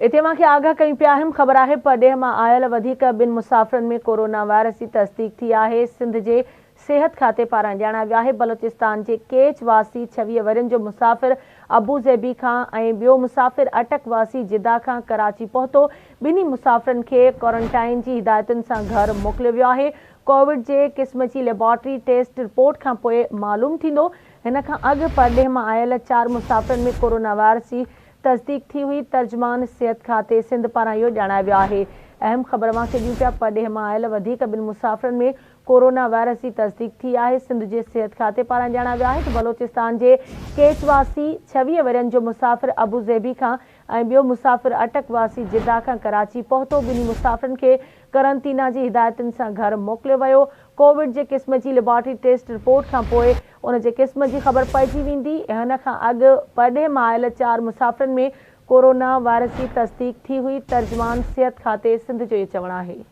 اتي اوهان کي آگاهه ڪيون پيا اهم خبر آهي پرڏيهه مان آيل وڌيڪ ٻن مسافرن ۾ ڪورونا وائرس جي تصديق ٿي آهي سنڌ جي صحت کاتي پاران ڄاڻايو ويو آهي بلوچستان جي ڪيچ واسي 26 ورهين جو مسافر ابوظهبي کان ۽ ٻيو مسافر اٽڪ واسي جده کان ڪراچي پهتو ٻنهي مسافرن کي ڪورنٽائين جي هدايتن سان گهر موڪليو ويو آهي ڪووڊ جي قسم جي ليبارٽري ٽيسٽ رپورٽ کانپوء معلوم ٿيندو هن کان اڳ پرڏيهه مان آيل چار مسافرن ۾ ڪورونا وائرس جي تصديق ٿي هئي، ترجمان صحت کاتي سنڌ پاران اهو ڄاڻايو ويو آهي. اهم خبر اوهان کي ڏيون پيا پرڏيهه مان آيل وڌيڪ ٻن مسافرن ۾ ڪورونا وائرس جي تصديق ٿي آهي، سنڌ جي صحت کاتي پاران ڄاڻايو ويو آهي ته بلوچستان جي ڪيچ واسي 26 ورهين جو مسافر ابوظهبي کان ۽ ٻيو مسافر اٽڪ واسي جده کان ڪراچي پهتو، ٻنهي مسافرن کي قرنطينه جي هدايتن سان گهر موڪليو ويو، ڪووڊ جي قسم جي ليبارٽري ٽيسٽ رپورٽ کانپوء ان جي قسم جي خبر پئجي ويندي. هن کان اڳ پرڏيهه مان آيل چار مسافرن ۾ ڪورونا وائرس جي تصديق ٿي هئي، ترجمان صحت کاتي سنڌ جو اهو چوڻ آهي.